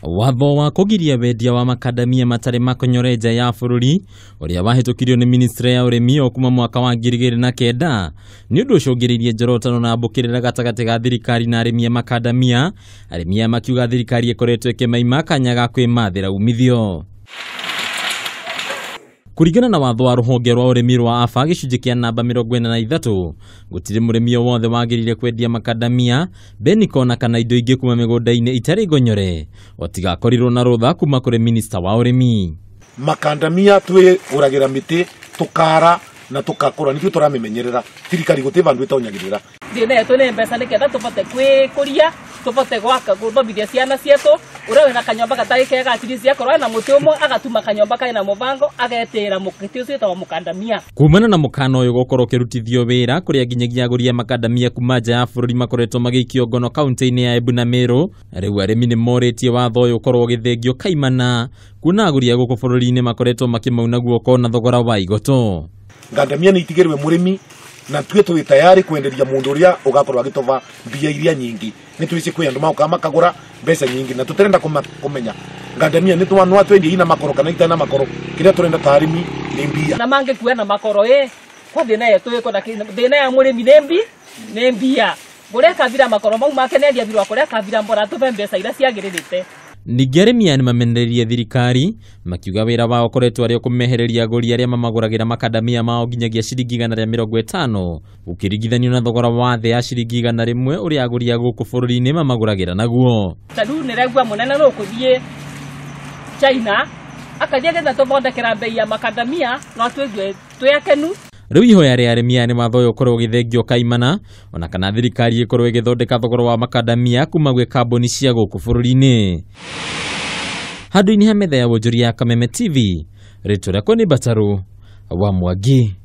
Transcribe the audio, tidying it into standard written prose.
Watho wa kũgiria wendia wa makandamia matarĩ makonyore nja ya bũrũri ũrĩa wahĩtũkirio nĩ ministry ya ũrĩmi o kuma mwaka wa 2009 nĩ ũndũ ũcũngĩrĩirie njorotano na mbũkĩrĩra gatagatĩ ga thirikari na arĩmi a makandamia. Arĩmi aya makiuga thirikari ĩkoretwo ĩkĩmaima kanya ga kwĩmathĩra umithio. Kũringana na watho wa rũhonge rwa ũrĩmi rwa AFA gĩcunjĩ kĩa namba 43, gũtirĩ mũrĩmi o wothe wagĩrĩire kwendia makandamia, benikona kana indo ingĩ kuma mĩgũnda-inĩ itarĩ ngonyore o tiga akorirwo na rũtha kuma kũrĩ minista wa ũrĩmi. Makandamia twĩgũragĩra mĩtĩ tũkara na tũkakũra nithuĩ tũramĩmenyerera, thirikari gũtirĩ vandũ ĩtonyagĩrĩra. Thĩna yetu nĩ mbeca nĩgetha tũbote kwĩkũria, tũbote gwaka gũthomithia ciana cietũ. Ũrĩa wĩna kanyomba gatarĩ kega at least akorwo ena mũtĩ ũmwe agatuma kanyomba karĩ na mũbango agetĩra mũtĩ ũcio wĩtagwo mũkandamia. Kumana na mũkana ũyũ gũkorwo ũkĩrutithio wĩra kũrĩa nginyagia agũri a makandamia kuma nja ya bũrũri makoretwo magĩikio ngono kaunti-inĩ ya Embu na Meru, rĩu arĩmi nĩ morĩtie watho ũyũ ũkorwo ũgĩthengio kaimana kuona agũri a gũkũ bũrũri-inĩ makoretwo makĩmauna guoko na thogora wa igoto. Ngandamia nĩ itigĩrwe mũrĩmi na tuĩ twĩ tayari kwenderia mũndũ ũrĩa ũgakorwo agĩtova mbia iria nyingĩ. Nĩ twĩci kwĩ andũ magoka makagũra mbeca nyingĩ na tũtirenda kũmenya ngandamia nĩ twanwa twendia ina makoro kana itarĩ na makoro, kĩrĩa tũrenda ta arĩmi nĩ mbia. Na mangĩkua na makoro ĩ kwa thĩna yetu ĩko na thĩna ya mũrĩmi nĩ mbi nĩ mbia. Kũrĩa akabira makoro mau make nĩ endia kũrĩa akabira mbora tũbe mbeca iria ciagĩrĩrĩte. Ningĩ arĩmi aya nĩmamenereirie thirikari makiuga wĩra wao ũkoretwo arĩ kũmehereria agũri arĩa mamagũragĩra makandamia mao nginyagia ciringi 150 ũkĩringithanio na thogora wa thĩ ya ciringi 100 ũrĩa agũri a gũkũ bũrũri-inĩ mamagũragĩra naguo. Ta rĩu nĩraigua mũnene no ũkũthiĩ China akathiĩ getha tũthondekera bei ya makandamia no tũigue twĩ akenu. Rĩu ihoya rĩa arĩmi aya nĩ watho ũyũ ũkorwo ũgĩthengio kaimana ona kana thirikari ĩkorwo ĩgĩthondeka thogora wa makandamia kuma gwĩ kambuni cia gũkũ bũrũri-inĩ. Handũ-inĩ ha metha ya wonjoria ya Kameme TV, rĩtwa rĩakwa nĩ Mbataru wa Mwangi.